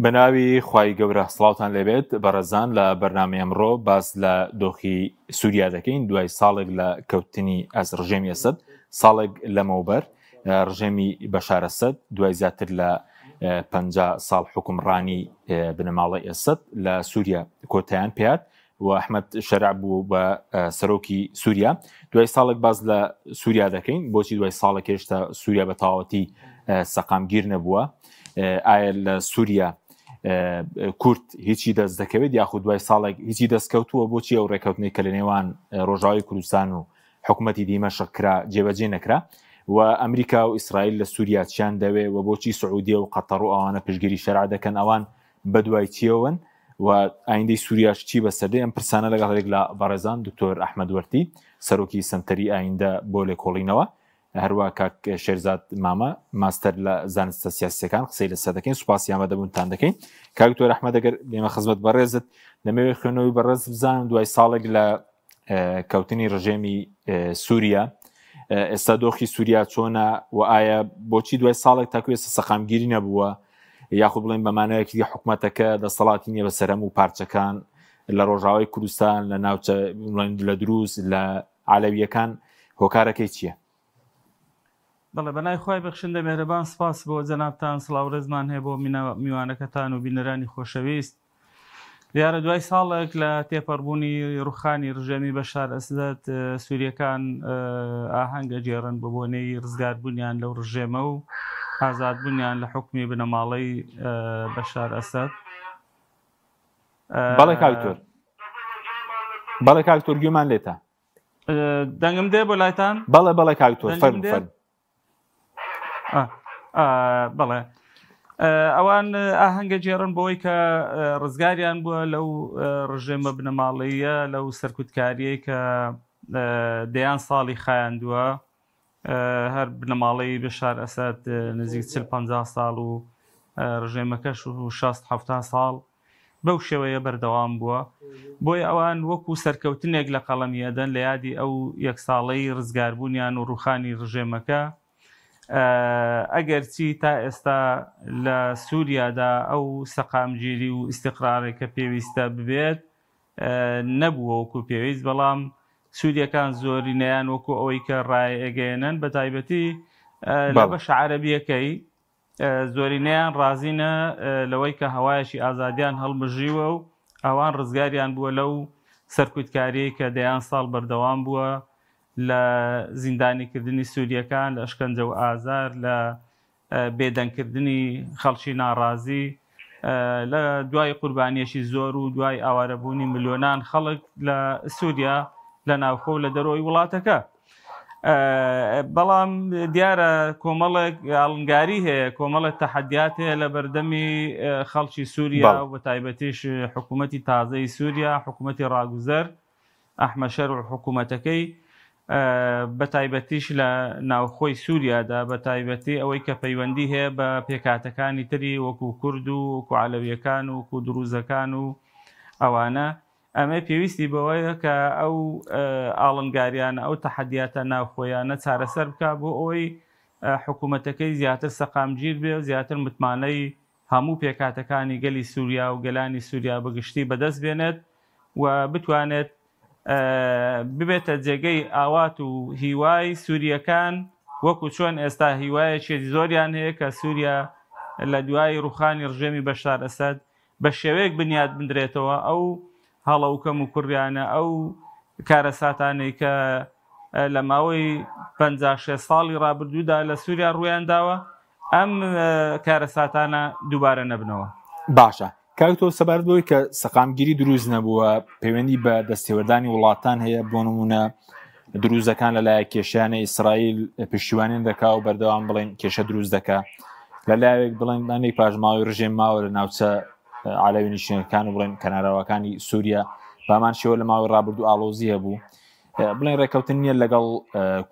بەناوی خوای گەورە سڵاوتان لێبێت بەڕێزان لە بەرنامەی ئەمڕۆ باس لە دۆخی سووریا دەکەین دوای ساڵێک لە کەوتنی ئەس ڕژێمی ئەسەد ساڵێک لەمەوبەر ڕژێمی بەشار ئەسەد دوای زیاتر لە 50 ساڵ حکومڕانی بنەماڵەی ئەسەد لە سووریا کۆتایان پێات و ئەحمەد شەرع بوو بە سەرۆکی سووریا دوای ساڵێک باز لە سووریا دەکەین بۆچی دوای ساڵێک هێشتا سووریا بە تەواوەتی سەقامگیر نەبووە ئایا لە سووریا کورد هیچی دەست دەکەوێت یاخود دوای ساڵێک هیچی دەستکەوتووە بۆچی ئەو ڕێککەوتنەی کە لە نێوان ڕۆژاوی کوردستان و حکوومەتی دیمەشق کرا جێبەجێ نەکرا و ئەمریکا و ئیسرائیل لە سووریا چیان دەوێ و بۆچی سعودیە و قەتەڕ و ئەوانە پشتگیری شەرع دەکەن ئەوان بەدوای چیەوەن و ئایندەی سووریاش چی بەسەر دێ؟ ئەم پرسانە لەگەڵ هەرێک لە بەڕێزان دکتۆر ئەحمەد وەرتی سەرۆکی سەنتەری ئایندە بۆ لێکۆڵینەوە هەروە کاک شێرزاد مامە ماستەر لە زانستە سیاسیەکان قسەی لەسەر دەکەین سوپاسی ئامادەبوونتان دەکەین کاک دکتۆر ئەحمەد ئەگەر بێمە خزمەت بەڕێزت دەمەوێت خوێنەوەی بەڕێز بزانم دوای ساڵێک لە کەوتنی ڕژێمی سووریا ئێستا دۆخی سووریا چۆنە و ئایا بۆچی دوای ساڵێک تاکو ئێستا سەقامگیری نەبووە یاخود بڵێن بەمانایەکی دی حکوومەتەکە دەسەڵاتی نییە بەسەر هەموو پارچەکان لە ڕۆژاوای کوردستان لە ناوچە بڵێن لە دروست لە عەلەویەکان هۆکارەکەی چییە؟ بەڵێ بەناوی خوای بەخشندە مێهرەبان سپاس بۆ جەنابتان سڵاو ڕێزمان هەیە بۆ میوانەکەتان و بینەرانی خۆشەویست دیارە دوای ساڵێک لە تێپەڕبوونی ڕوخانی ڕژێمی بەشار ئەسەد سووریەکان ئاهەنگ ئەگێڕن بە بۆنەی ڕزگاربوونیان لەو ڕژێمە و ئازادبوونیان لە حوکمی بنەماڵەی بەشار ئەسەد. بەڵێ کاک تۆر بەڵێ کاک تۆر گوێمان لێتە. دەنگم دێ بۆ لایتان؟ بەڵێ بەڵێ کاک تۆر فەرموو فەرموو. بەڵێ ئەوان ئاهەنگە گێڕن بۆی کە ڕزگاریان بووە لەو ڕژێمە بنەماڵەیە لەو سەرکوتکاریەی کە دەیان ساڵی خایاندووە هەر بنەماڵەی بەشار ئەسەد نزیک 40 50 ساڵ و ڕژێمەکەش و 60 70 ساڵ بەو شێوەیە بەردەوام بووە بۆیە ئەوان وەکو سەرکەوتنێک لە قەڵەمی ئەدەن لە یادی ئەو یەک ساڵەی ڕزگاربوونیان و ڕوخانی ڕژێمەکە ئەگەرچی تا ئێستا لە سووریادا ئەو سەقامگیری و ئیستیقرارێک کە پێویستە ببێت نەبووە وەکو پێویست بەڵام سووریەکان زۆرینەیان وەکو ئەوەی کە ڕایەگەیەنن بە تایبەتی لە بەشە عەرەبیەکەی زۆرینەیان ڕازینە لەوەی کە هەوایەکی ئازادیان هەڵمژیوە و ئەوان ڕزگاریان بووە لەو سەرکوتکاریەی کە دەیان ساڵ بەردەوام بووە لە زیندانیکردنی سووریەکان لە ئەشکەنجە و ئازار لە بێدەنگکردنی خەڵکی ناڕازی لە دوای قوربانیەکی زۆر و دوای ئاوارەبوونی ملیۆنان خەڵک لە سووریا لە ناوخۆ و لە دەرەوەی وڵاتەکە. بەڵام دیارە کۆمەڵێک ئاڵنگاری هەیە کۆمەڵێک تەحەدیات هەیە لە بەردەمی خەڵکی سووریا و بە تایبەتیش حکوومەتی تازەی سووریا حکوومەتی ڕاگوزەر ئەحمە شەر و حکوومەتەکەی بە تایبەتیش لە ناوخۆی سووریادا بە تایبەتی ئەوەی کە پەیوەندی هەیە بە پێکهاتەکانی تری وەکو کورد و وەکو عەلەویەکان و وەکو دروزەکان و ئەوانە ئەمە پێویستی بەوەیە کە ئەو ئاڵنگاریانە، ئەو تەحەدیاتە ناوخۆیانە چارەسەر بکات بۆ ئەوەی حکوومەتەکەی زیاتر سەقامگیر بێ و زیاتر متمانەی هەموو پێکهاتەکانی گەلی سووریا و گەلانی سووریا بە گشتی بەدەست بێنێت و بتوانێت ببێتە جێگەی ئاوات و هیوای سوورییەکان وەکو چۆن ئێستا هیوایەکی زۆریان هەیە کە سووریا لە دوای ڕووخانی ڕژێمی بەشار ئەسەد بە شێوەیەک بنیات بنرێتەوە ئەو هەڵە و کەموکوڕیانە، ئەو کارەساتانەی کە لە ماوەی 50 60 ساڵی ڕابردوودا لە سووریا ڕوویان داوە، ئەم کارەساتانە دووبارە نەبنەوە. باشە کاک تۆ سەبارەت بەوەی کە سەقامگیری دروست نەبووە پەیوەندی بە دەستێوەردانی وڵاتان هەیە بۆ نمونە دروزەکان لەلایە کێشیانە ئیسرائیل پشتیوانیان دەکا و بەردەوام بڵێن کێشە دروست دەکا لە لایەک بڵێن هەندێک پاشماوەی ڕژێم ماوە لە ناوچە عەلەوی نیشتەکان و بڵێن کەناراوەکانی سووریا بامان شێوە لە ماوەی ڕابردوو ئاڵۆزی هەبوو بڵێن ڕێککەوتن نییە لەگەڵ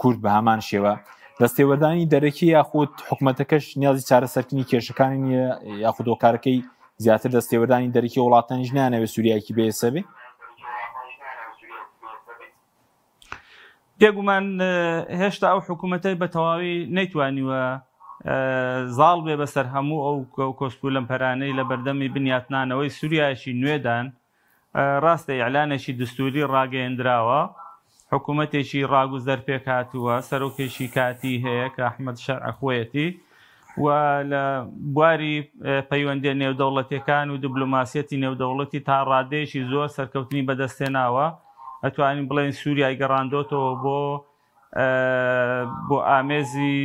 کورد بە هەمان شێوە دەستێوەردانی دەرەکی یاخود حکوومەتەکەش نیازی چارەسەرکردنی کێشەکانی نییە یاخود هۆکارەکەی زیاتر دەستێوەردانی دەرەکی وڵاتانیش نانەوێت سووریایەکی بێسە بێ بێگومان هێشتا ئەو حکوومەتەی بە تەواوی نەیتوانیوە زاڵ بێ بەسەر هەموو ئەو کۆسپ و لەمپەرانەی لە بەردەمی بنیاتنانەوەی سووریایەکی نوێدان. ڕاستە ئیعلانێکی دستووری ڕاگەیەندراوە، حکوومەتێکی ڕاگوزەر پێکهاتووە، سەرۆکێکی کاتی هەیە کە ئەحمەد شەرع خۆیەتی و لە بواری پەیوەندییە نێودەوڵەتییەکان و دیبلۆماسیەتی نێودەوڵەتی تا ڕادەیەکی زۆر سەرکەوتنی بەدەستهێناوە. ئەتوانین بڵێین سووریای گەڕاندۆتەوە بۆ بۆ ئامێزی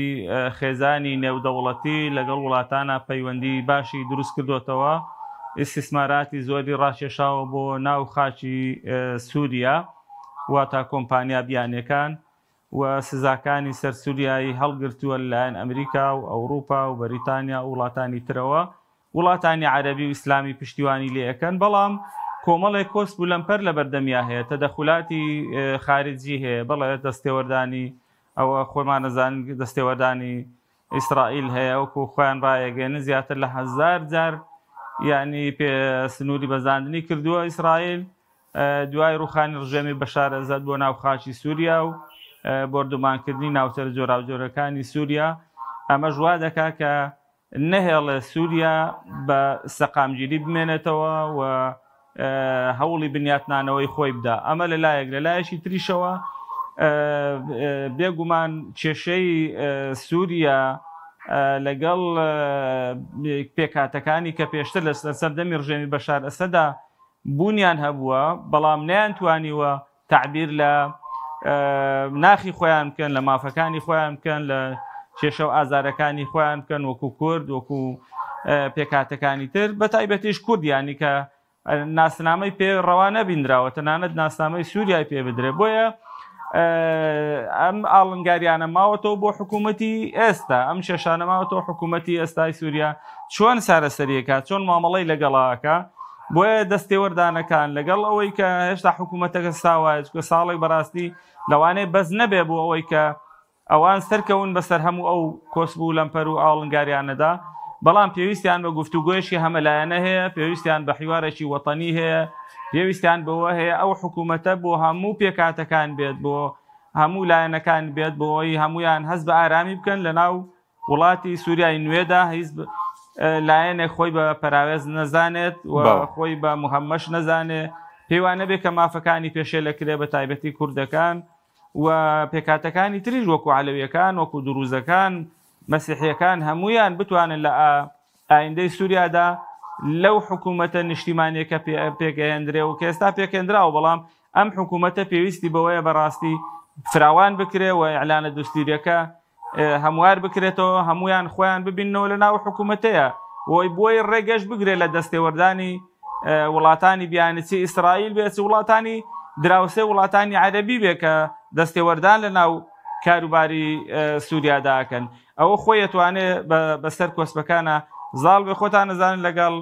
خێزانی نێودەوڵەتی لەگەڵ وڵاتانە پەیوەندی باشی دروست کردوتەوە ئیسیسماراتی زۆری ڕاکێشاوە بۆ ناو خاکی سووریا واتا کۆمپانیا بیانیەکان و سزاکانی سەر سووریایی هەڵگرتووە لەلایەن ئەمریکا و ئەوروپا و بەریتانیا و وڵاتانی ترەوە وڵاتانی عەرەبی و ئیسلامی پشتیوانی لێ ئەکەن، بەڵام کۆمەڵێک کۆسپ و لەمپەر لە بەردەمیا هەیە، تەدەخولاتی خارجی هەیە، بەڵێ دەستێوەردانی ئەوە خۆمان ئەزانین دەستێوەردانی ئیسرائیل هەیە، وەکو خۆیان ڕایەگەێنن زیاتر لە هەزار جار یعنی پێ سنووری بەزاندنی کردووە ئیسرائیل دوای ڕوخانی ڕژێمی بەشار ئەسەد بۆ ناو خاکی سووریا و بۆردومانکردنی ناوچە جۆراوجۆرەکانی سووریا، ئەمەش وا دەکا کە نەهێڵێ سووریا بە سەقامگیری بمێنێتەوە و هەوڵی بنیاتنانەوەی خۆی بدا. ئەمە لە لایەک، لە لایەکی تریشەوە بێگومان کێشەی سووریا لەگەڵ پێکهاتەکانی کە پێشتر لە سەردەمی ڕژێمی بەشار ئەسەدا بوونیان هەبووە، بەڵام نەیانتوانیوە تەعبیر لە ناخی خۆیان بکەن، لە مافەکانی خۆیان بکەن، لە کێشە و ئازارەکانی خۆیان بکەن وەکو کورد، وەکو پێکهاتەکانی تر، بە تایبەتیش کورد، یانی کە ناسنامەی پێ ڕەوا نەبیندراوە، تەنانەت ناسنامەی سووریای پێ بدرێ. بۆیە ئەم ئاڵنگاریانە ماوەتەوە بۆ حکوومەتی ئێستا، ئەم کێشانە ماوەتەوە حکوومەتی ئێستای سووریا چۆن چارەسەریەکە، چۆن مامەڵەی لەگەڵاکە. بۆیە دەستێوەردانەکان لەگەڵ ئەوەی کە هێشتا حکوومەتەکە ساوایە، چونکە ساڵێک بەڕاستی لەوانەیە بەس نەبێ بۆ ئەوەی کە ئەوان سەرکەون بەسەر هەموو ئەو کۆسپ و لەمپەر و ئاڵنگاریانەدا، بەڵام پێویستیان بە گفتوگۆیەکی هەمەلایەنە هەیە، پێویستیان بە حیوارێکی وەتەنی هەیە، پێویستیان بەوە هەیە ئەو حکوومەتە بۆ هەموو پێکهاتەکان بێت، بۆ هەموو لایەنەکان بێت، بۆ ئەوەی هەموویان هەست بە ئارامی بکەن لەناو وڵاتی سووریای نوێدا هیچ لایەنێک خۆی بە پەراوێز نەزانێت و خۆی بە مهەمەش نەزانێ، پێی وا نەبێ کە مافەکانی پێشێل ئەکرێ، بە تایبەتی کوردەکان و پێکهاتەکانی تریش وەکو عەلەویەکان، وەکو دروزەکان، مەسیحیەکان، هەمویان بتوانن لە ئایندەی سووریادا لەو حکوومەتە نیشتیمانیە کە پێکهێندرێ و کە ئێستا پێکهێندراوە، بەڵام ئەم حکوومەتە پێویستی بەوەیە بەڕاستی فراوان بکرێ و ئیعلانە دوستیریەکە هەموار بکرێتەوە، هەمویان خۆیان ببیننەوە لە ناو حکوومەتەیە، وی بۆی ڕێگەش بگرێت لە دەستێوەردانی وڵاتانی بیانی، چی ئیسرائیل بێت، چ وڵاتانی دراوسێ، وڵاتانی عەرەبی بێ کە دەستێوەردان لە ناو کاروباری سووریادا ئەکەن. ئەوە خۆی ئەتوانێ بەسەر کۆسپەکانە زاڵ بێ. خۆتان نەزانن لەگەڵ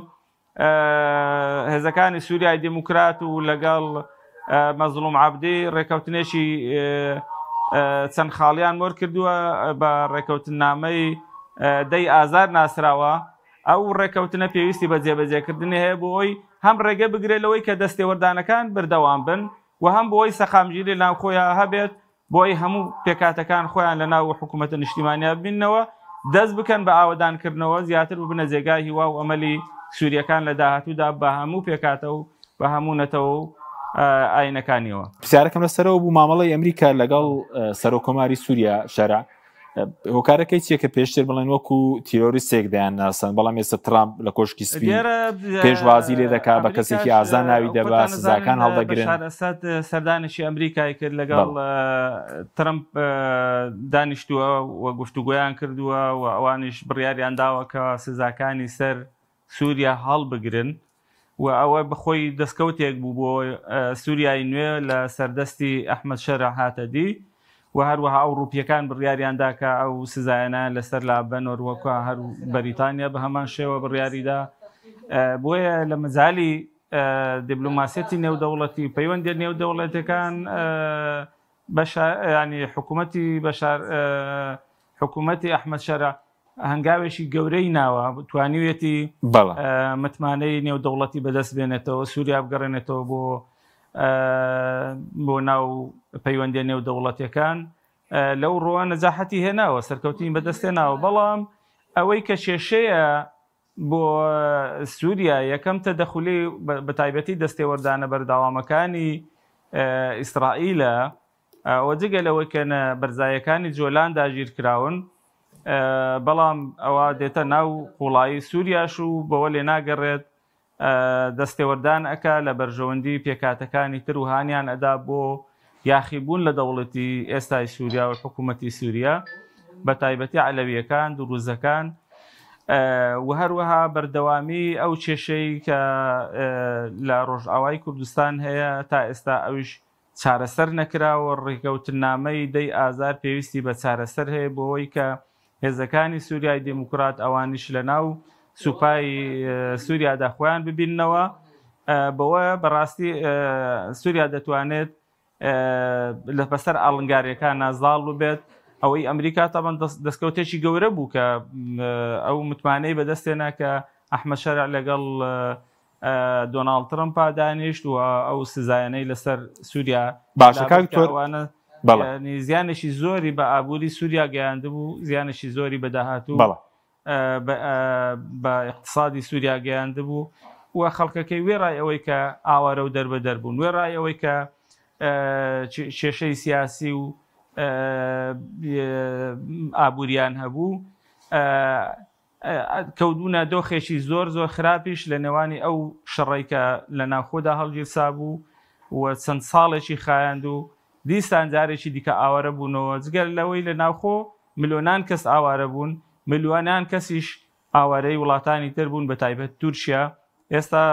هێزەکانی سووریای دیموکرات و لەگەڵ مەزڵوم عەبدی ڕێکەوتنێکی چەند خاڵیان مۆر کردووە، بە ڕێکەوتنامەی دەی ئازار ناسراوە. ئەو ڕێکەوتنە پێویستی بە جێبەجێکردنی هەیە بۆ ئەوی هەم ڕێگە بگرێت لەوەی کە دەستێوەردانەکان بەردەوام بن و هەم بۆ ئەوی سەقامگیری ناوخۆیان هەبێت، بۆ ئەوەی هەموو پێکهاتەکان خۆیان لە ناو حکوومەتە نیشتیمانیا ببیننەوە، دەست بکەن بە ئاوەدانکردنەوە، زیاتر ببنە جێگای هیوا و ئەمەلی سوورییەکان لە داهاتوودا بە هەموو پێکهاتە و بە هەموو نەتەوە و ئاینەکانیەوە. پرسیارەکەم لەسەرەوە بوو مامەڵەی ئەمریکا لەگەڵ سەرۆککۆماری سووریا شەرع هۆکارەکەی چیە کە پێشتر بڵێن وەکو تیرۆریستێک دەیان ناسن، بەڵام ئێستا ترامپ لە کۆشکی سپی پێشوازی لێ دەکا، بە کەسێکی ئازا ناوی دەبا، سزاکان هەڵدەگرن. ئەسەد سەردانێکی ئەمریکای کرد، لەگەڵ ترامپ دانیشتووە و گفتوگۆیان کردووە و ئەوانیش بڕیاریان داوە کە سزاکانی سەر سووریا هەڵبگرن و ئەوە بەخۆی دەستکەوتێک بوو بۆ سووریای نوێ لە سەردەستی ئەحمەد شەرع هاتە دی و هەروەها ئەوڕوپیەکان بڕیاریاندا کە ئەو سزایانە لەسەر لابەن، وەکو هەر بەریتانیا بە هەمان شێوە بڕیاریدا. بۆیە لە مەجالی دیبلۆماسیەتی نێودەوڵەتی و پەیوەندیە نێودەوڵەتەکان بەشار ینی حکوومەتی بەشار حکوومەتی ئەحمەد شەرع هەنگاوێکی گەورەی ناوە، توانیویەتی متمانەی نێودەوڵەتی بەدەست بێنێتەوە، سووریا بگەڕێنێتەوە بۆ بۆ ناو پەیوەندیە نێودەوڵەتیەکان. لەو ڕووە نەجاحەتی هێناوە، سەرکەوتنی بەدەستێناوە، بەڵام ئەوەی کە کێشەیە بۆ سووریا یەکەم تەدەخولی بە تایبەتی دەستێوەردانە بەرداوامەکانی ئیسرائیلە و جگە لەوەی کە بەرزایەکانی جۆلان داگیر کراون بەڵام ئەوە دێتە ناو قوڵایی سووریاش و بەوە لێ ناگەڕێت دەستێوەردان ئەکا لە بەرژەوەندی پێکهاتەکانی تر و هانیان ئەدا بۆ یاخیبوون لە دەوڵەتی ئێستای سووریا و حکوومەتی سووریا بە تایبەتی عەلەویەکان دروزەکان و هەروەها بەردەوامی ئەو کێشەی کە لە ڕۆژئاوای کوردستان هەیە تا ئێستا ئەویش چارەسەر نەکراوە، ڕێکەوتننامەی دەی ئازار پێویستی بە چارەسەر هەیە بۆوەی کە هێزەکانی سوریای دیموکرات ئەوانیش لە ناو سوپای سوریادا خۆیان ببیننەوە، بەوە بەڕاستی سوریا دەتوانێت لە بەسەر ئاڵنگاریەکانە زاڵ ببێت. ئەوەی ئەمریکا تەبەن دەستکەوتێکی گەورە بوو کە ئەو متمانەی بەدەستێنا کە ئەحمەد شەرع لەگەڵ دۆناڵد ترەمپا دانیشت و ئەو سزایانەی لەسەر سووریا باشە کاک تۆر زیانێکی زۆری بە ئابووری سووریا گەیاندبوو زیانێکی زۆری بە داهاتوو بە اقتصادی سووریا گەیاندبوو و خەڵکەکەی وێڕای ئەوەی کە ئاوارە و دەربەدەر بوون وێڕای ئەوەی کە کێشەی سیاسی و ئابووریان هەبوو کەوتبوونە دۆخێکی زۆر زۆر خراپیش لە نێوانی ئەو شەڕەی کە لە ناوخۆدا هەڵگیرسابوو و چەند ساڵێکی خایاند و دیسان جارێکی دیکە ئاوارە بوونەوە، جگە لەوەی لە ناوخۆ ملیۆنان کەس ئاوارە بوون، ملیۆنان کەسیش ئاوارەی وڵاتانی تر بوون بە تایبەت تورکیا، ئێستا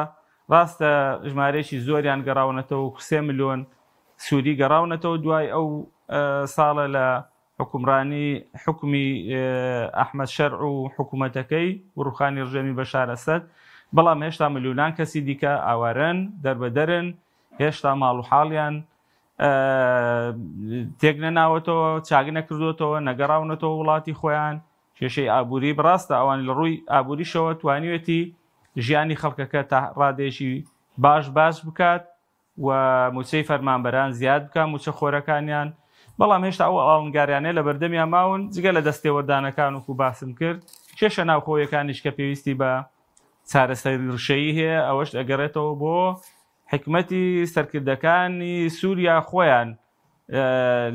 ڕاستە ژمارەیەکی زۆریان گەڕاونەتەوە وەکو سێ ملیۆن سوری گەڕاونەتەوە دوای ئەو ساڵە لە حوکمڕانی حوکمی ئەحمەد شەرع و حکوومەتەکەی و ڕووخانی ڕژێمی بەشار ئەسەد، بەڵام هێشتا ملیۆنان کەسی دیکە ئاوارەن، دەربەدەرن، هێشتا ماڵ و حاڵیان تێک نەناوەتەوە، چاک نەکردووەتەوە، نەگەڕاونەتەوە وڵاتی خۆیان، کێشەی ئابووری بڕاستە ئەوان لە ڕووی ئابووریشەوە توانیوێتی ژیانی خەڵکەکە تا ڕادەیەکی باش باش بکات، و مووچەی فەرمانبەران زیاد بکا مووچە خۆرەکانیان، بەڵام هێشتا ئەو ئاڵنگاریانەی لەبەردەمیان ماون، جگە لە دەستێوەردانەکان وەکو باسم کرد، کێشە ناوخۆیەکانیش کە پێویستی بە چارەسەری ڕیشەیی هەیە، ئەوەش ئەگەڕێتەوە بۆ حیکمەتی سەرکردەکانی سووریا خۆیان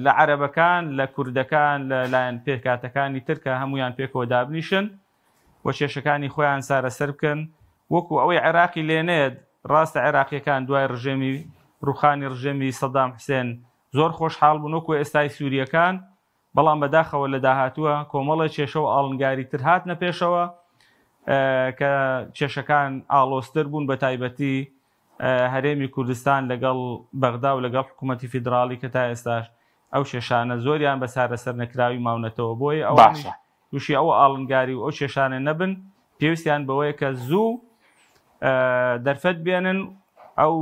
لە عەرەبەکان، لە کوردەکان، لە لایەن پێکهاتەکانی تر کە هەموویان پێکەوە دابنیشن و کێشەکانی خۆیان چارەسەر بکەن وەکو ئەوەی عێراقی لێ نەیەت، ڕاستە عێراقیەکان دوای ڕژێمی ڕوخانی ڕژێمی سەدام حسێن زۆر خۆشحاڵ بوون وەکو ئێستای سوریەکان، بەڵام بەداخەوە لە داهاتووە کۆمەڵێ کێشە و ئاڵنگاری تر هاتنە پێشەوە کە کێشەکان ئاڵۆزتر بوون بەتایبەتی هەرێمی کوردستان لەگەڵ بەغدا و لەگەڵ حکوومەتی فیدراڵی کە تا ئێستاش ئەو کێشانە زۆریان بە چارەسەر نەکراوی ماونەتەوە بۆیە ئەوانیش باشە. تووشی ئەو ئاڵنگاری و ئەو کێشانە نەبن، پێویستیان بەوەیە کە زوو دەرفەت بێنن ئەو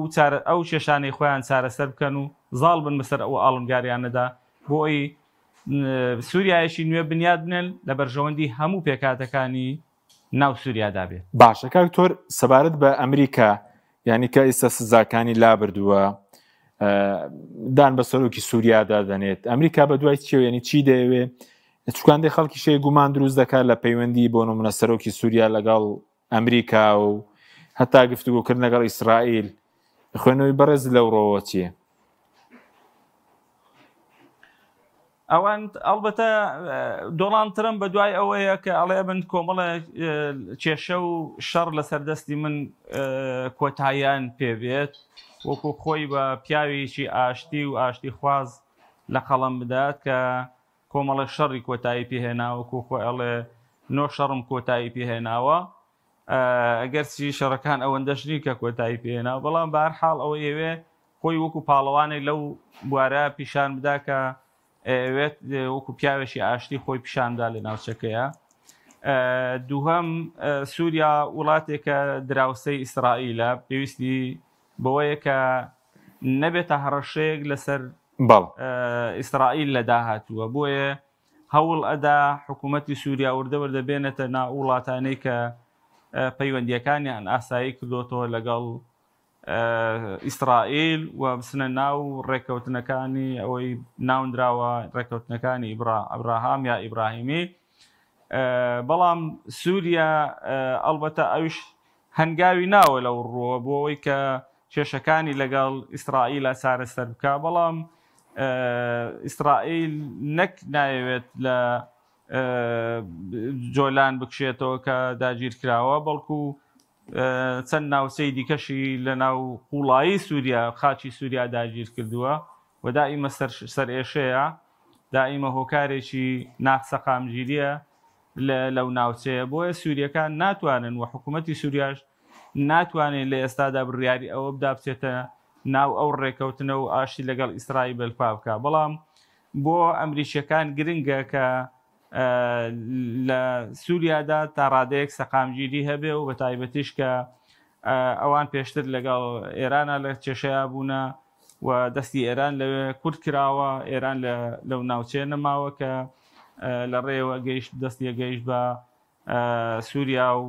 ئەو کێشانەی خۆیان چارەسەر بکەن و زاڵ بن بەسەر ئەو ئاڵنگاریانەدا بۆ ئەوی سووریایەکی نوێ بنیاد بنێن لە بەرژەوەندی هەموو پێکهاتەکانی ناو سووریادا بێت. باشە کاک تۆر سەبارەت بە ئەمریکا یعنی کە ئیستا سزاکانی لابردووە دان بە سەرۆکی سووریادا دەنێت ئەمریکا بە دوای چیەوە یعنی چی دەیەوێ چکاندی خەڵکی شەیە گومان دروست دەکات لە پەیوەندی بۆ نمونە سەرۆکی سووریا لەگەڵ ئەمریکا و هەتا گفتوگۆکردن لەگەڵ ئیسرائیل خوێنەوەی بەڕێز لەو ڕۆوە چییە؟ ئەوان ئەڵبەتە دۆناڵد ترەمپ بە دوای ئەوەیە کە ئەڵێ من کۆمەڵێ کێشە و شەڕ لەسەر دەستی من کۆتاییان پێبێت وەکو خۆی بە پیاوێکی ئاشتی و ئاشتی خواز لە قەڵەم بدات کە کۆمەڵە شەڕی کۆتایی پێهێناوە وەکو خۆی ئەڵێ نۆ شەڕم کۆتایی پێهێناوە ئەگەرچی شەڕەکان ئەوەندەش نین کە کۆتایی پێهێناوە بەڵام بە هەر حاڵ ئەوە ئەوێ خۆی وەکو پاڵەوانێک لەو بوارە پیشان بدا کە ئەوێت وەکو پیاوێکی ئاشتی خۆی پیشاندا لە ناوچەکەیە. دووهەم سووریا وڵاتێکە دراوسەی ئیسرائیلە پێویستی بەوەیە کە نەبێتە هەڕەشەیەک لەسەر ئیسرائیل لە داهاتووە بۆیە هەوڵ ئەدا حکوومەتی سووریا وردە وردە بێنێتە ناو وڵاتانەی کە پەیوەندیەکانیان ئاسایی کردوتەوە لەگەڵ ئیسرائیل و بچنە ناو ڕێککەوتنەکانی ئەوەی ناونراوە ڕێککەوتنەکانی ئەبراهام یا ئیبراهیمی. بەڵام سووریا ئەڵبەتە ئەوش هەنگاوی ناوە لەو ڕووە بۆ ئەوەی کە کێشەکانی لەگەڵ ئیسرائیلا چارەسەر بکا، بەڵام ئیسرائیل نەک نایەوێت لە جۆلان بکشێتەوە کە داگیر کراوە، بەڵکو چەند ناوچەی دیکەشی لە ناو قوڵایی سووریا خاکی سووریا داگیر کردووە و دائیمە سەرئێشەیە، دائیمە هۆکارێکی ناسەقامگیریە لەو ناوچەیە، بۆیە سووریەکان ناتوانن و حکوومەتی سووریاش ناتوانێت لە ئێستادا بڕیاری ئەوە بدا بچێتە ناو ئەو ڕێکەوتنە و ئاشتی لەگەڵ ئیسرائیل بەرپا بکا. بەڵام بۆ ئەمریکیەکان گرنگە کە لە سووریادا تا ڕادەیەک سەقامگیری هەبێ و بە تایبەتیش کە ئەوان پێشتر لەگەڵ ئێرانە لە کێشەیا بوونە و دەستی ئێران لەوێ کورت کراوە، ئێران لەو ناوچەیە نەماوە کە لە ڕێوە گەیشت دەستی گەیشت بە سووریا و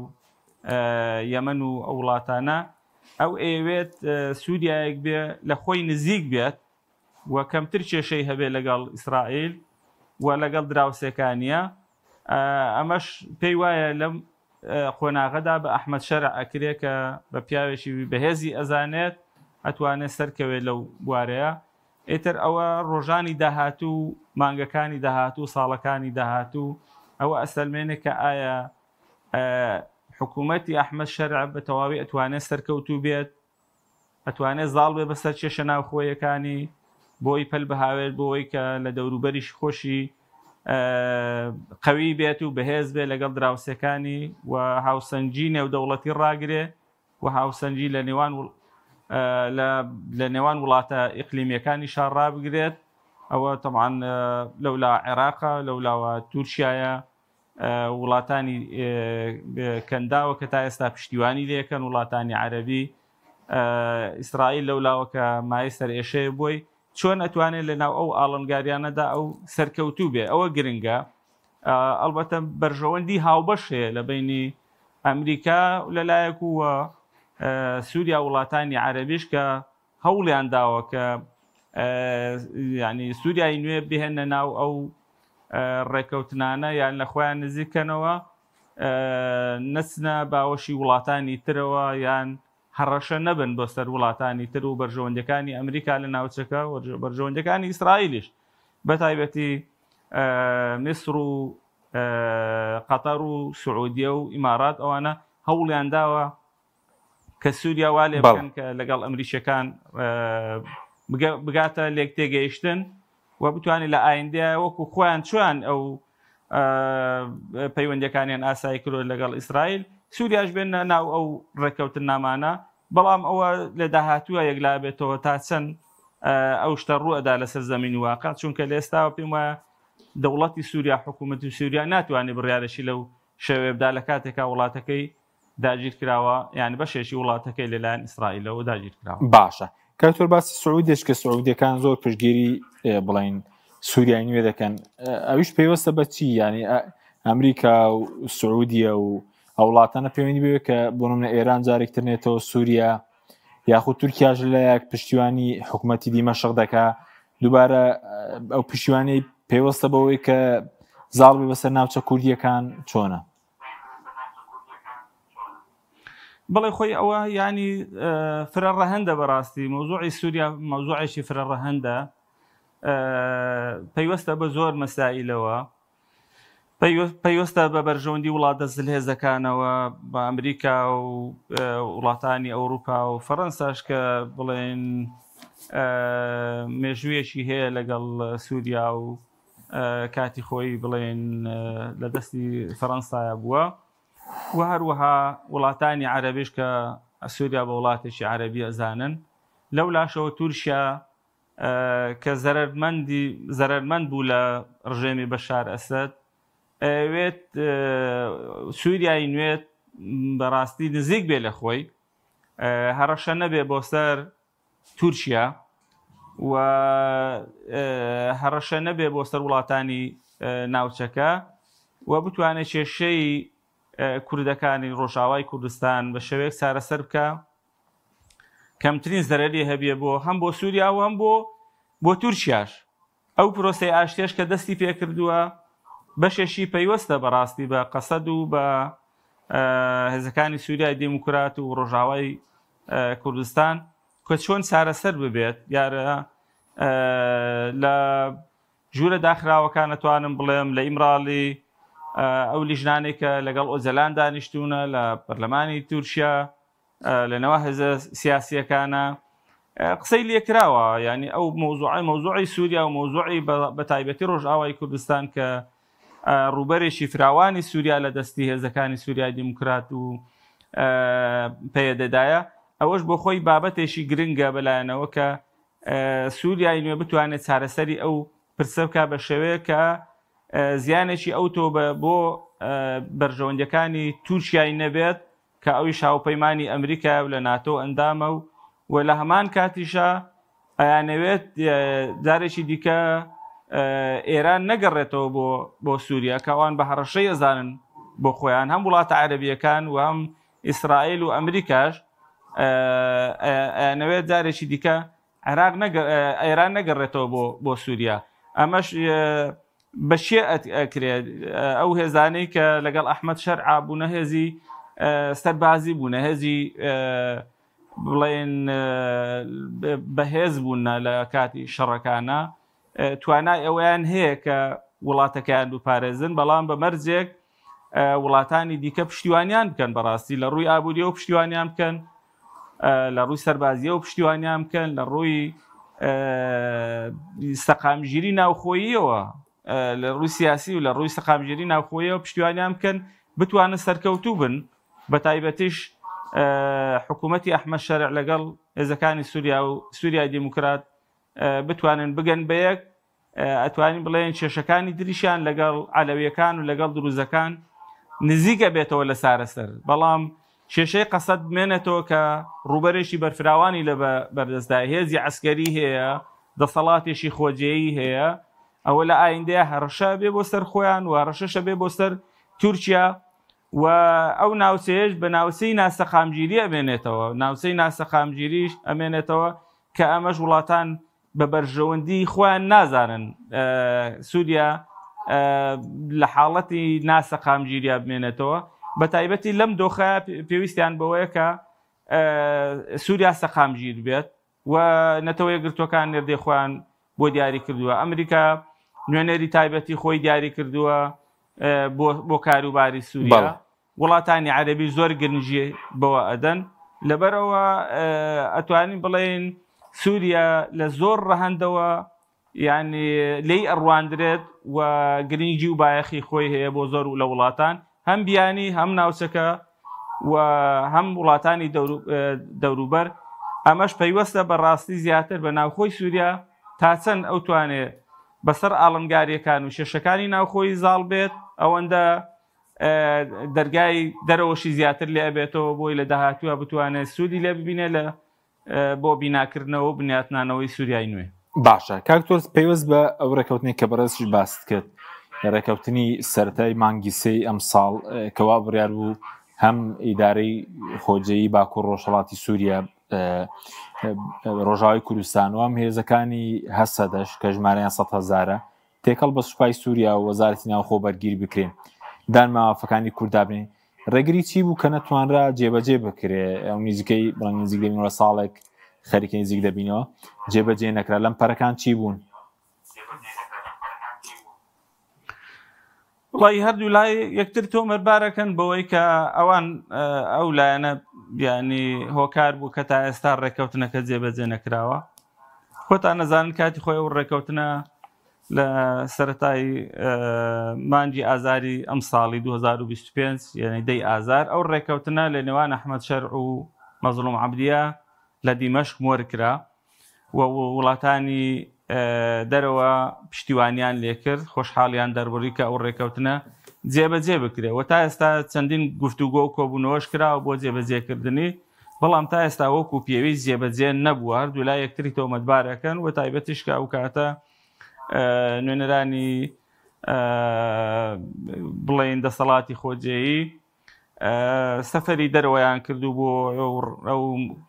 یەمەن و ئەو وڵاتانە. ئەو ئەیەوێت سووریایەک بێ لە خۆی نزیک بێت و کەمتر کێشەی هەبێت لەگەڵ ئیسرائیل و لەگەڵ دراوسێکانیە. ئەمەش پێی وایە لەم قۆناغەدا بە ئەحمەد شەرع ئەکرێ کە بە پیاوێکی بەهێزی ئەزانێت ئەتوانێت سەرکەوێت لەو بوارەیە. ئیتر ئەوە ڕۆژانی داهاتوو، مانگەکانی داهاتوو، ساڵەکانی داهاتوو ئەوە ئەسەلمێنێ کە ئایا حکوومەتی ئەحمەد شەرع بە تەواوی ئەتوانێت سەرکەوتوو بێت، ئەتوانێت زاڵ بێ بەسەر کێشە ناوخۆیەکانی، بۆی پەل بهاوێت بۆ ئەوەی کە لە دەوروبەریش خۆشی قەوی بێت و بەهێز بێت لەگەڵ دراوسێکانی و هاوسەنگی نێودەوڵەتی ڕاگرێ و هاوسەنگی لە نێوان لە نێوان وڵاتە ئیقلیمیەکانی شار ڕابگرێت. ئەوە تەبعەن لەولا عێراقە، لەولاوە تورکیایە، وڵاتانی کەنداوە کە تا ئێستا پشتیوانی لەکەن، وڵاتانی عەرەبی، ئیسرائیل لەولاوە کە مایەی سەرئێشەیە بۆی، چۆن ئەتوانێت لەناو ئەو ئاڵنگاریانەدا ئەو سەرکەوتوو بێ، ئەوە گرنگە. ئەڵبەتە بەرژەوەندی هاوبەش هەیە لە بینی ئەمریکا لەلایەک و سووریا وڵاتانی عەرەبیش کە هەوڵیان داوە کە ینی سووریای نوێ بهێنە ناو ئەو ڕێکەوتنانە یان لە خۆیان نزیکەنەوە نەچنە باوەشی وڵاتانی ترەوە یان هەڕەشە نەبن بۆ سەر وڵاتانی تر و بەرژەوەندیەکانی ئەمریکا لە ناوچەکە و بەرژەوەندیەکانی ئیسرائیلیش بە تایبەتی میسر و قەتەر و سعودیە و ئیمارات ئەوانە هەوڵیان داوە کە سووریا وا لێ بکەن کە لەگەڵ ئەمریکیەکان بگاتە لێک تێگەیشتن و بتوانێت لە ئایندەیە وەکو خۆیان چۆن ئەو پەیوەندەکانیان ئاسایی کرۆ لەگەڵ ئیسرائیل سووریاش بێنە ناو ئەو ڕێککەوتن نامانە بەڵام ئەوە لە داهاتووە یەکلا بێتەوە تا چەند ئەو شتە ڕوئەدا لەسەر زەمین واقع چونکە لە ئێستاوە پێم وایە دەوڵەتی سووریا حکوومەتی سووریا ناتوانێت بڕیارەشی لەو شێوەیە بدا لە کاتێکا وڵاتەکەی داگیر کراوە یان بەشێکی وڵاتەکەی لەلایەن ئیسرائیلەوە داگیر کراوە. باشە کاک تۆر باسی سعودیش کە سعودیەکان زۆر پشتگیری بڵین سووریای نوێ دەکەن ئەویش پەیوەستە بە چی ینی ئەمریکا و سعودیە و ئەو وڵاتانە پەیوەندی بێ کە بۆ نمونە ئێران جارێکتر نێتەوە سووریا یاخود تورکیاش لەلایەک پشتیوانی حکوومەتی دیمەشق دەکا دووبارە ئەو پشتیوانی پەیوەستە بەوەی کە زاڵ بێ بەسەر ناوچە کوردیەکان چۆنە؟ بەڵێ خۆی ئەوە ینی فرە ڕەهەندە بەڕاستی مەوزوعی سووریا مەوزوعێکی فرە ڕەهەندە پەیوەستە بە زۆر مەسائلەوە پەیوەستە بە بەرژەوەندی وڵاتە زلهێزەکانەوە بە ئەمریکا و وڵاتانی ئەوروپا و فەڕەنساش کە بڵێن مێژوویەکی هەیە لەگەڵ سووریا و کاتی خۆی بڵێن لە دەستی فەڕەنسایە بووە و هەروەها وڵاتانی عەرەبیش کە سووریا بە وڵاتێکی عەرەبی ئەزانن لەو لاشەوە تورکیا کە زەرەرمەندی زەرەرمەند بوو لە ڕژێمی بەشار ئەسەد ئەوێت سووریای نوێت بەڕاستی نزیک بێ لە خۆی هەڕەشە نەبێ بۆ سەر تورکیا و هەڕەشە نەبێ بۆ سەر وڵاتانی ناوچەکە و بتوانێت کێشەی کوردەکانی ڕۆژاوای کوردستان بە شێوەیەک چارەسەر بکە کەمترین زەرەری هەبێ بۆ هەم بۆ سووریا و هەم بۆ بۆ تورکیاش ئەو پرۆسەی ئاشتیش کە دەستی پێکردووە بەشێکی پەیوەستە بەڕاستی بە قەسەد و بە هێزەکانی سووریای دیموکرات و ڕۆژاوای کوردستان کە چۆن چارەسەر ببێت دیارە لە ژوورە داخراوەکان ئەتوانم بڵێم لە ئیمراڵی ئەو لیژنانەی کە لەگەڵ ئۆجەلان دانیشتونە لە پەرلەمانی تورکیا لە نەوە هێزە سیاسیەکانە قسەی لێکراوە ینی ئەو مۆزوعی مۆزوعی سووریا و مۆزوعی بە تایبەتی ڕۆژئاوای کوردستان کە ڕووبەرێکی فراوانی سووریا لە دەستی هێزەکانی سووریای دیموکرات و پەیەدەدایە ئەوەش بۆ خۆی بابەتێکی گرنگە بەلایەنەوە کە سووریای نوێ بتوانێت چارەسەری ئەو پرسە بکات بە شێوەیەک کە زیانێکی ئەوتۆ بۆ بەرژەوەندیەکانی تورکیای نەبێت کە ئەویش هاوپەیمانی ئەمریکایە و لە ناتۆ ئەندامە و و لە هەمان کاتیشا ئەیانەوێت جارێکی دیکە ئێران نەگەڕێتەوە بۆ بۆ سووریا کە ئەوان بە هەڕەشەی ئەزانن بۆ خۆیان هەم وڵاتە عەرەبیەکان و هەم ئیسرائیل و ئەمریکاش ئەیانەوێت جارێکی دیکە عێراق ئێران نەگەڕێتەوە بۆ بۆ سووریا ئەمەش بە شێ ئەکرێت ئەو هێزانەی کە لەگەڵ ئەحمد شەرعا بوونە هێزی سەربازی بوونە هێزی بڵێن بەهێز بوونە لە کاتی شەڕەکانە توانای ئەوەیان هەیە کە وڵاتەکەیان بپارێزن بەڵام بە مەرجێک وڵاتانی دیکە پشتیوانیان بکەن بەڕاستی لە ڕووی ئابووریەوە پشتیوانیان بکەن لە ڕووی سەربازیەوە پشتیوانیان بکەن لە ڕووی سەقامگیری ناوخۆییەوە لە ڕووی سیاسی و لە ڕووی سەقامگیری ناوخۆیەوە پشتیوانیان بکەن بتوانن سەرکەوتوو بن بە تایبەتیش حکوومەتی ئەحمەد شەرع لەگەڵ هێزەکانی سووریا و سووریای دیموکرات بتوانن بگەن بە یەک ئەتوانین بڵێن کێشەکانی تریشیان لەگەڵ عەلەویەکان و لەگەڵ دروزەکان نزیکە بێتەوە لە سارەسەر بەڵام کێشەی قەسەد بمێنێتەوە کە ڕووبەرێکی بەرفراوانی لە بەردەستدا هێزی عسکەری هەیە دەسەڵاتێکی خۆجێیی هەیە ئەوە لە ئایندەیە هەڕەشە بێ بۆ سەر خۆیان و هەڕەشەشە بێ بۆ سەر تورکیا و ئەو ناوچەیەش بە ناوچەی ناسەقامگیری ئەمێنێتەوە ناوچەی ناسەقامگیریش ئەمێنێتەوە کە ئەمەش وڵاتان بە بەرژەوەندی خۆیان نازانن سووریا لە حاڵەتی ناسەقامگیریا بمێنێتەوە بە تایبەتی لەم دۆخە پێویستیان بەوەیە کە سووریا سەقامگیر بێت و نەتەوە یەکگرتووەکان نێردەی خۆیان بۆ دیاری کردووە ئەمریکا نوێنەری تایبەتی خۆی دیاری کردووە بۆ کاروباری سووریا وڵاتانی عەرەبی زۆر گرنگی بەوە ئەدەن لەبەرئەوە ئەتوانین بڵێین سووریا لە زۆر ڕەهەندەوە یعنی لێی ئەڕواندرێت و گرنگی و بایەخی خۆی هەیە بۆ زۆر لە وڵاتان هەم بیانی هەم ناوچەکە و هەم وڵاتانی دەوروبەر ئەمەش پەیوەستە بە ڕاستی زیاتر بە ناوخۆی سووریا تا چەند ئەو توانێ بەسەر ئاڵنگاریەکان و کێشەکانی ناوخۆی زاڵ بێت ئەوەندە دەرگای دەرەوەشی زیاتر لێ ئەبێتەوە بۆی لە داهاتووە بتوانێت سوودی لێ ببینێ لە بۆ بیناکردنەوە و بنیاتنانەوەی سووریای نوێ. باشە کاک تۆرس پەیوەست بە ئەو ڕێکەوتنی کە بەڕێزیش باست کرد ڕێکەوتنی سەرەتای مانگی سێی ئەم ساڵ کەوا بڕیار بوو هەم ئیدارەی خۆجێی باکوور ڕۆژهەڵاتی سووریا ڕۆژاوای کوردستان و هەم هێزەکانی هەسەدەش کە ژمارەیان سە هەزارە تێکەڵ بە سوپای سووریا و وەزارەتی ناوخۆ بەرگیر بکرێن دان بە مافەکانی کوردا بنێن ڕێگری چی بوو کە نەتوانرا جێبەجێ بکرێ ئەو نزیکەی بڵێن نزیک دەبینەوە ساڵێک خەریکە نزیک دەبینەوە جێبەجێ نەکرا لەم پەرەکان چی بوون؟ وڵی هەردوو لای یەکتر تۆمەتبارەکەن بەوەی کە ئەوان ئەو لایەنە بیانی هۆکار بوو کە تا ئێستا ڕێککەوتنەکە جێبەجێ نەکراوە خۆتان نەزانن کاتی خۆی ئەو ڕێککەوتنە لە سەتای مانگی ئازاری ئەم ساڵی 2025 یعنی دەی ئازار ئەو ڕێککەوتنە لە نێوان ئەحمەد شەرع و مەزڵوم عەبدیە لە دیمەشق مۆرکرا و وڵاتانی دەرەوە پشتیوانیان لێکرد خۆشحاڵیان دەربڕی کە ئەو ڕێکەوتنە جێبەجێ بکرێ و تا ئێستا چەندین گفتوگۆ و کۆبوونەوەش کراوە بۆ جێبەجێکردنی بەڵام تا ئێستا وەکو پێویست جێبەجێ نەبووە هەردوو لا یەکتری تۆمەتبارەکەن و تایبەتیش کە ئەو کاتە نوێنەرانی بڵێن دەسەڵاتی خۆجێیی سەفەری دەرەوەیان کردو بۆ ئەو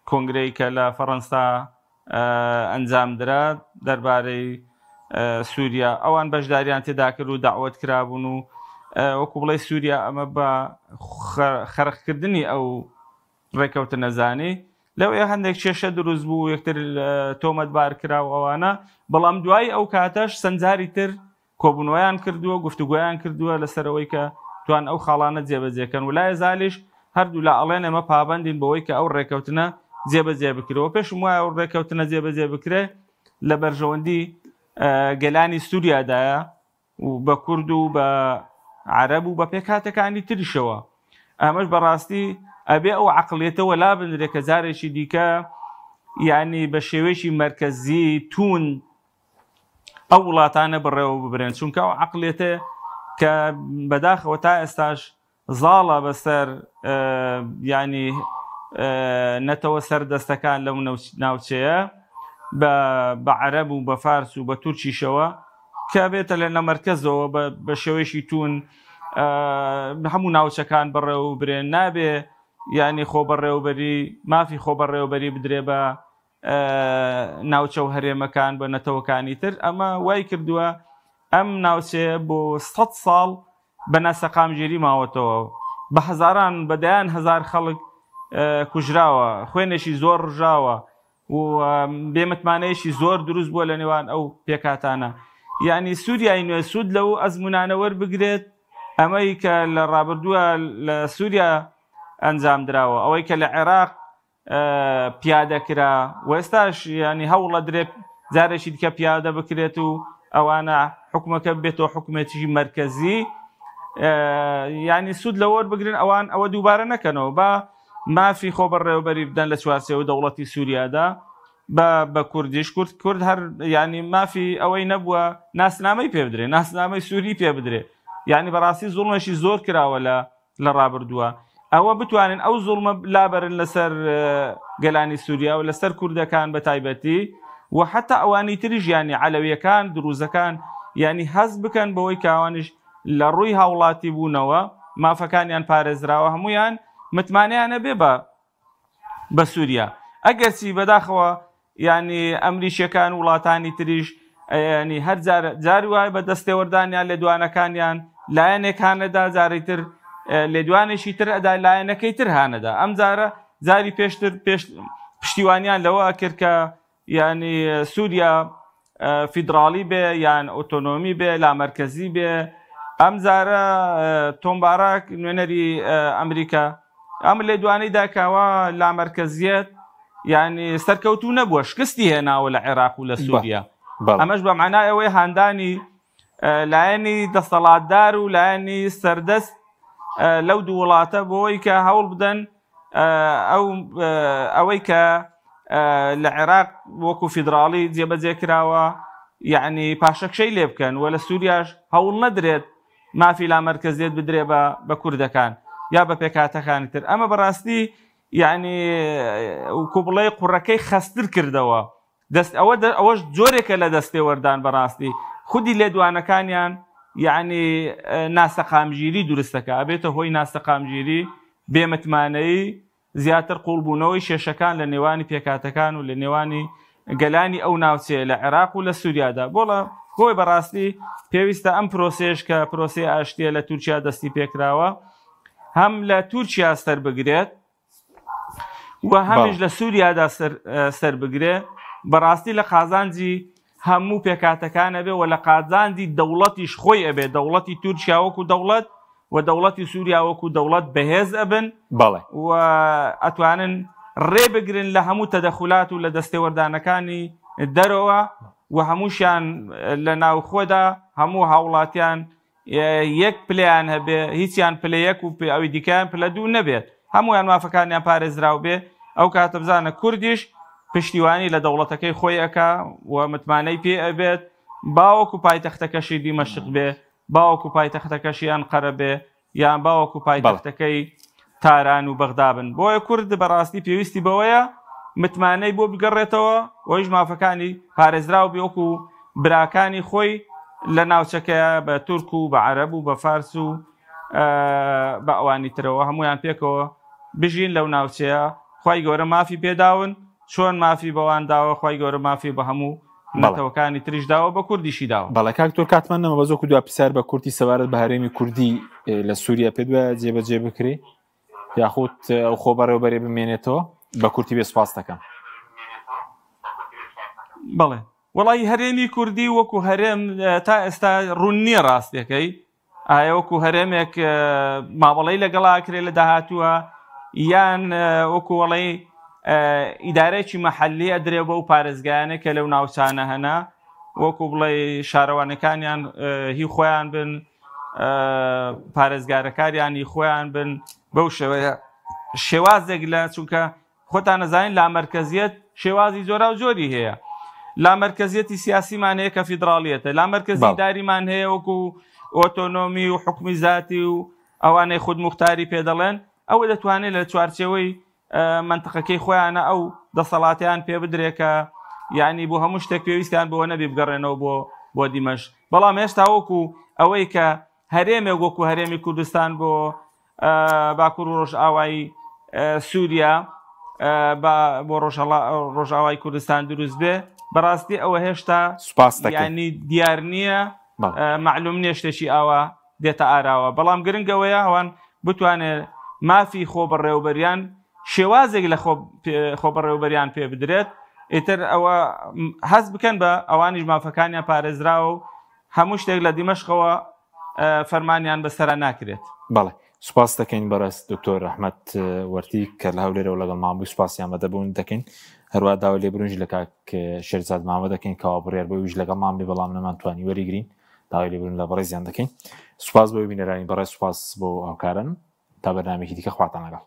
کۆنگرەی کە لە فەڕەنسا ئەنجام درا دەربارەی سووریا ئەوان بەشداریان تێدا کرد و داوت کرابوون و وەکو بڵێ سووریا ئەمە بە خەرقکردنی ئەو ڕێکەوتنە زانی لەوێ هەندێک کێشە دروست بوو یەکتر تۆمەتبار کرا و ئەوانە بەڵام دوای ئەو کاتەش سنجاری تر کۆبوونەوەیان کردووە گفتوگۆیان کردووە لەسەر ئەوەی کە توان ئەو خاڵانە جێبەجێکەن و لای زالیش هەردوو لا ئەڵێن ئێمە پابندین بەوەی کە ئەو ڕێکەوتنە جێبەجێ بکرەوە پێشم وایە ئەو ڕێکەوتنە جێبەجێ بکرێ لە بەرژەوەندی گەلانی سووریادایە و بە کورد و بە عەرەب و بە پێکهاتەکانی تریشەوە. ئەمەش بەڕاستی ئەبێ ئەو عەقڵیەتە وەلا بنرێ کە جارێکی دیکە یعنی بە شێوەیەکی مەرکەزی توون ئەو وڵاتانە بەڕێوە ببرێن چونکە ئەو عەقڵیەتە کە بەداخەوە تا ئێستاش زاڵە بەسەر یانی نەتەوە سەردەستەکان لەو ناوچەیە بە عەرەب و بە فارس و بە تورکیشەوە کە بێتە لە نەمەرکەزەوە بە شێوەیەکی توون هەموو ناوچەکان بەڕێوە برێن نابێ یعنی خۆ بەڕێوەبەری مافی خۆ بەڕێوەبەری بدرێ بە ناوچە و هەرێمەکان بە نەتەوەکانی تر ئەمە وای کردووە ئەم ناوچەیە بۆ سە ساڵ بە ناسەقامگیری ماوەتەوە، بە هەزاران، بە دەیان هەزار خەڵک کوژراوە، خوێنێکی زۆر ڕژاوە و بێمتمانەیەکی زۆر دروست بووە لە نێوان ئەو پێکهاتانە. یعنی سووریای نوێ سوود لەو ئەزمونانە وەربگرێت، ئەمەی کە لە ڕابردووە لە سووریا ئەنجام دراوە، ئەوەی کە لە عێراق پیادە کرا و ئێستاش ینی هەوڵە درێ جارێکی دیکە پیادە بکرێت و ئەوانە حکومەکە بێتەوە حکومێتی مرکزی ینی سوود لەوەر بگرن ئەوان ئەوە دووبارە نەکەنەوە با مافی خۆ بەڕێوەبەری بدەن لە چوارچێوە دەوڵەتی سووریادا بە بە کوردیش کورد کورد هەر ینی مافی ئەوەی نەبووە ناسنامەی پێ بدرێ ناسنامەی سووری پێ بدرێ یعنی بەڕاستی زوڵمێکی زۆر کراوە لە لە ڕابردووە ئەوە بتوانن ئەو زوڵمە لابەرن لەسەر گەلانی سووریا و لەسەر کوردەکان بە تایبەتی و حتا ئەوانی تریش ینی عەلەویەکان دروزەکان ینی هەست بکەن بەوەی کاوانیش لە ڕووی هاوڵاتی بوونەوە مافەکانیان پارێزراوە هەمویان متمانەیانە بێ بە بە سووریا ئەگەرچی بەداخەوە یانی ئەمریکیەکان وڵاتانی تریش ینی هەر جار وایە بە دەستێوەردانیان لێدوانەکانیان لایەنێک هانەدا جارێک تر لێدوانێکی تر ئەدا لایەنەکەی تر هانەدا ئەم جارە جاری پێشتر پێش پشتیوانیان لەوە کرد کە یانی سووریا فیدراڵی بێ یان ئۆتۆنۆمی بێ لامەرکەزی بێ ئەم جارە تۆم باراک نوێنەری ئەمریکا ئەم لێدوانەی داکاوە لامەرکەزیەت یعنی سەرکەوتوو نەبووە شکستی هێناوە لە عێراق و لە سووریا ئەمەش بە معنای ئەوەی هاندانی لایەنی دەسەڵاتدار و لایەنی سەردەست لەو دوو وڵاتە بۆی کە هەوڵ بدەن ئەو ئەوەی کە لە عێراق وەکو فیدراڵی جێبەجێ کراوە یعنی پاشەکشەی لێ بکەن و لە سووریاش هەوڵ نەدرێت مافی لامەرکەزیت بدرێ بە بە کوردەکان یا بە پێکهاتەکانی تر ئەمە بەڕاستی یعنی کوبڵەی قوڕەکەی خەستر کردەوە دەست ئەوە ئەوەش جۆرێکە لە دەستێوەردان بەڕاستی خودی لێدوانەکانیان یعنی ناسەقامگیری دروستەکە ئەبێتە هۆی ناسەقامگیری بێمتمانەیی زیاتر قوڵبوونەوەی کێشەکان لە نێوانی پێکاتەکان و لە نێوانی گەلانی ئەو ناوچەیە لە عێراق و لە سووریادا بۆڵە بۆی بەڕاستی پێویستە ئەم پرۆسێش کە پرۆسی ئاشتیە لە تورکیا دەستی پێکراوە هەم لە تورکیا سەر بگرێت و هەمیش لە سووریادا سەر بگرێ بەڕاستی لە قازانجی هەموو پێکاتەکان ئەبێ و لە قازانجی دەوڵەتیش خۆی ئەبێ دەوڵەتی تورکیا وەکو دەوڵەت و دەوڵەتی سووریا وەکو دەوڵەت بەهێز ئەبن بەڵێ و ئەتوانن ڕێ بگرن لە هەموو تەدەخولات و لە دەستێوەردانەکانی دەرەوە و هەمووشیان لە ناوخۆدا هەموو هاوڵاتیان یەک پلەیان هەبێ هیچیان پلە یەک و ئەوی دیکەیان پلە دوو نەبێت هەمویان مافەکانیان پارێزراو بێ ئەو کاتە بزانە کوردیش پشتیوانی لە دەوڵەتەکەی خۆی ئەکا و متمانەی پێ ئەبێت باوەکو پایتەختەکەشی دیمەشق بێ باوەکو پایتەختەکەشی ئەنقەرە بێ یان باوەکو پایتەختەکەی تاران و بەغدا بن بۆیە کورد بەڕاستی پێویستی بەوەیە متمانەی بۆ بگەڕێتەوە ئەویش مافەکانی پارێزراو بێ وەکو براکانی خۆی لە ناوچەکەیە بە تورک و بە عەرەب و بە فارس و بە ئەوانی ترەوە هەمویان پێکەوە بژین لەو ناوچەیە خی گەورە مافی پێداون چۆن مافی بەوان داوە خی گەورە مافی بە هەموو نەتەوەکانی تریش داوە بە کوردیشی داوە. بەڵێ کاک دکتۆر کاتمان نەما بەس وەکو دوا پرسیار بە کورتی سەبارەت بە هەرێمی کوردی لە سووریا پێت وایە جێبەجێ بکرێ یاخود ئەو خۆ بەڕێوبەرێ بمێنێتەوە بە کورتی بێ سپاس دەکەم. بەڵێ وەڵی هەرێمی کوردی وەکو هەرێم تا ئێستا ڕوون نییە ڕاستەکەی ئایا وەکو هەرێمێک مامەڵەی لەگەڵ ئاکرێ لە داهاتووە یان وەکو وەڵی ئیدارەیەکی مەحەلی ئەدرێ بەو پارێزگایانە کە لەو ناوچانە هەنا وەکو بڵێ شارەوانەکانیان هی خۆیان بن پارێزگارەکاریان هی خۆیان بن بەو شێوەیە شێوازێک لە چونکە خۆتان ئەزانین لامەرکەزیەت شێوازی جۆراو جۆری هەیە لامەرکەزیەتی سیاسیمان هەیە کە فیدراڵیەتە لامەرکەزی داریمان هەیە وەکو ئۆتۆنۆمی و حکومی زاتی و ئەوانەی خود مختاری پێ دەڵێن ئەوە دەتوانێت لە چوارچێوەی منتقەکەی خۆیانە ئەو دەسەڵاتیان پێ بدرێت کە یعنی بۆ هەموو شتێک پێویستیان بۆ نەبی بگەڕێنەوە بۆ بۆ دیمەش بەڵام هێشتا وەکو ئەوەی کە هەرێمێک وەکو هەرێمی کوردستان بۆ باکوور و ڕۆژئاوای سووریا بۆ ڕۆژئاوای کوردستان دروست بێ بەڕاستی ئەوە هێشتا سوپاس ینی دیار نییە معلوم نییە شتێکی ئاوا دێتە ئاراوە بەڵام گرنگەوەیە ئەوان بتوانێت مافی خۆ بەڕێوبەریان شێوازێک لە خۆ بەڕێوبەریان پێ بدرێت ئیتر ئەوە هەست بکەن بە ئەوانیش مافەکانیان پارێزراوە و هەموو شتێک لە دیمەشقەوە فەرمانیان بەسەرا ناکرێت. بەڵێ سوپاس دەکەین بەڕێز دکتۆر ئەحمەد وەرتی کە لە هەولێرەوە لەگەڵمان بوو سوپاسیان بەدەبوون دەکەین هەروە داوای لێبوردنیش لە کاک شێرزاد مامە دەکەین کەوا بڕیار بۆ ویش لەگەڵمان بێ بەڵام نەمانتوانی وەریگرین داوای لێبوردن لە بەڕێزیان دەکەین سوپاس بۆ بینەرانی بەڕێز سوپاس بۆ هاوکاران تا بەرنامەیەکی دیکە خواتان لەگەڵ.